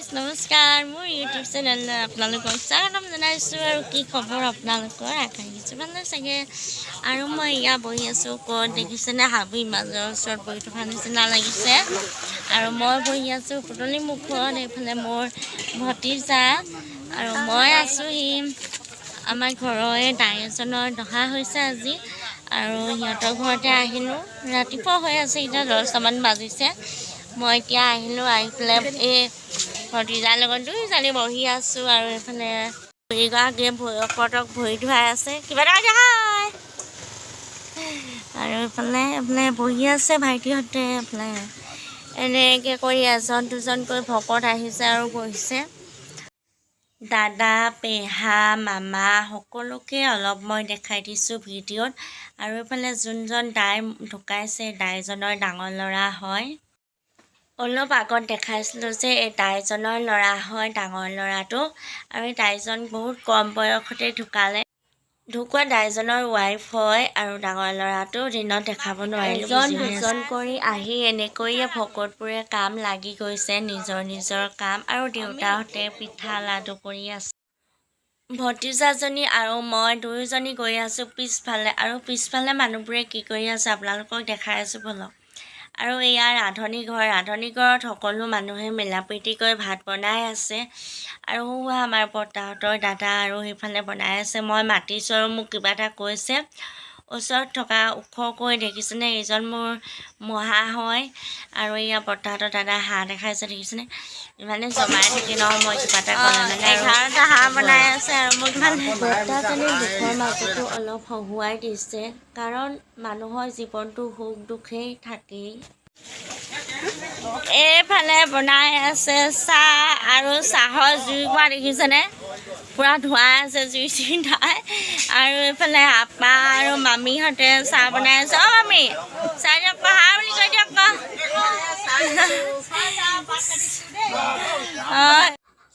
নমস্কাৰ, মোৰ ইউটিউব চেনেললৈ আপোনালোকক স্বাগতম জনাইছোঁ। আৰু কি খবৰ আপোনালোকৰ? আশা ৰাখিছোঁ ভালে চাগে। আৰু মই এয়া বহি আছোঁ ক'ত দেখিছেনে? হাবিৰ মাজৰ ওচৰত বহি থকা নিচিনা লাগিছে। আৰু মই বহি আছোঁ পদূলি মুখত। এইফালে মোৰ ভতিজা আৰু মই আছোঁহি। আমাৰ ঘৰৰে দাই এজনৰ দহা হৈছে আজি আৰু সিহঁতৰ ঘৰতে আহিলোঁ। ৰাতিপুৱা হৈ আছে, এতিয়া 10টামান বাজিছে। মই এতিয়া আহিলোঁ, আহি পেলাই এই ভতিজাৰ লগত দুইজনী বহি আছোঁ। আৰু এইফালে খুৰীগৰাকীয়ে ভকতক ভৰি ধুৱাই আছে, কিবা এটা হাই। আৰু এইফালে বহি আছে ভাইটিহঁতে। এইফালে এনেকৈ কৰি এজন দুজনকৈ ভকত আহিছে আৰু গৈছে। দাদা, পেহা, মামা সকলোকে অলপ মই দেখাই দিছোঁ ভিডিঅ'ত। আৰু এইফালে যোনজন দাই ঢুকাইছে, দাইজনৰ ডাঙৰ ল'ৰা হয়। অলপ আগত দেখাইছিলোঁ যে এই দাইজনৰ ল'ৰা হয় ডাঙৰ ল'ৰাটো। আৰু এই দাইজন বহুত কম বয়সতে ঢুকালে। ঢুকোৱা দাইজনৰ ৱাইফ হয় আৰু ডাঙৰ ল'ৰাটো। দিনত দেখাব নোৱাৰিলোঁ। এজন দুজন কৰি আহি এনেকৈয়ে ভকতবোৰে কাম লাগি গৈছে, নিজৰ নিজৰ কাম। আৰু দেউতাহঁতে পিঠা লাডু কৰি আছে। ভতিজাজনী আৰু মই দুয়োজনী গৈ আছোঁ পিছফালে। আৰু পিছফালে মানুহবোৰে কি কৰি আছে আপোনালোকক দেখাই আছোঁ, ব'লক। আৰু এয়া ৰান্ধনি ঘৰ। ৰান্ধনি ঘৰত সকলো মানুহে মিলা প্ৰীতিকৈ ভাত বনাই আছে। আৰু আমাৰ বৰ্তাহঁতৰ দাদা আৰু সেইফালে বনাই আছে। মই মাতিছোঁ আৰু মোক কিবা এটা কৈছে। ওচৰত থকা ওখকৈ দেখিছেনে? এইজন মোৰ মহা হয়। আৰু এয়া বৰ্তাহঁতৰ দাদা হাঁহ দেখাইছে, দেখিছেনে? ইমানে জমাই থাকে নহয়, মই কিবা এটা ক'লে মানে 11টা হাঁহ বনাই আছে। আৰু মোক ইমান বৰ্তাজনী দুখৰ মাজতো অলপ হহুৱাই দিছে, কাৰণ মানুহৰ জীৱনটো সুখ দুখেই থাকেই। এইফালে বনাই আছে চাহ আৰু চাহৰ জুই কোৱা দেখিছেনে? পূৰা ধোঁৱা আছে, জুই চুই নাই। আৰু এইফালে আপা আৰু মামীহঁতে চাহ বনাই আছে। অ' মামী, চাহ দিয়ক, হাঁ বুলি কৈ দিয়ক। অঁ,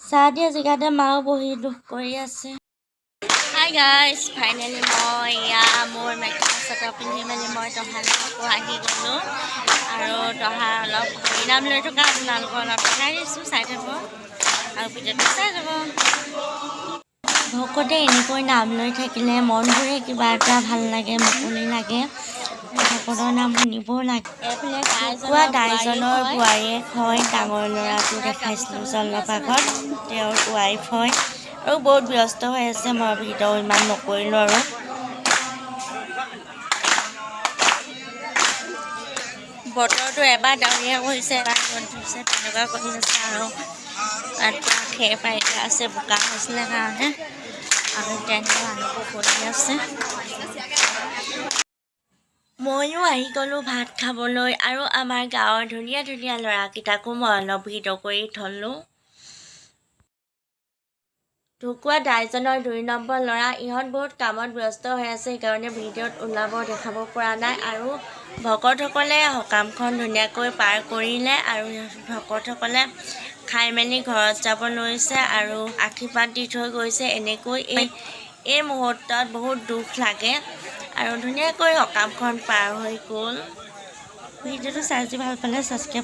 চাহ দিয়া জেগাতে মাও বহি দুখ কৰি আছে। হাই গাইজ, ফাইনেলি মই এয়া মোৰ মেখেলা চাদৰ পিন্ধি মেলি মই দহালৈ আকৌ আহি গ'লোঁ। আৰু দহা অলপ হৰিনাম লৈ থকা আপোনালোকৰ অলপ দেখাই দিছোঁ, চাই থাকক আৰু ভিডিঅ'টো চাই যাব। ভকতে এনেকৈ নাম লৈ থাকিলে মনবোৰে কিবা এটা ভাল লাগে, মুকলি লাগে। ভকতৰ নাম শুনিবও লাগে। কোৱা দাইজনৰ বোৱাৰীয়েক হয়, ডাঙৰ ল'ৰাটো দেখাইছিলোঁ যে অলপ আগত, তেওঁৰ ৱাইফ হয়। আৰু বহুত ব্যস্ত হৈ আছে, মই ভিডিঅ' ইমান নকৰিলোঁ। আৰু বতৰটো এবাৰ ডাৱৰীয়া কৰিছে, এবাৰ ৰ'দ দিছে, তেনেকুৱা কৰি আছে। আৰু তাত পূৰা খেৰ পাৰি থোৱা আছে, বোকা হৈছিলে কাৰণে। আৰু তেনেকৈ মানুহবোৰ কৰি আছে। ময়ো আহি গ'লোঁ ভাত খাবলৈ। আৰু আমাৰ গাঁৱৰ ধুনীয়া ধুনীয়া ল'ৰাকেইটাকো মই অলপ ভিডিঅ' কৰি থ'লোঁ। ঢুকুৱা দাইজনৰ 2 নম্বৰ ল'ৰা। ইহঁত বহুত কামত ব্যস্ত হৈ আছে, সেইকাৰণে ভিডিঅ'ত ওলাব দেখাব পৰা নাই। আৰু ভকতসকলে সকামখন ধুনীয়াকৈ পাৰ কৰিলে আৰু ভকতসকলে খাই মেলি ঘৰত যাব লৈছে আৰু আশীৰ্বাদ দি থৈ গৈছে। এনেকৈ এই মুহূৰ্তত বহুত দুখ লাগে। আৰু ধুনীয়াকৈ সকামখন পাৰ হৈ গ'ল। ভিডিঅ'টো চাই যদি ভাল পালে ছাবস্ক্ৰাইব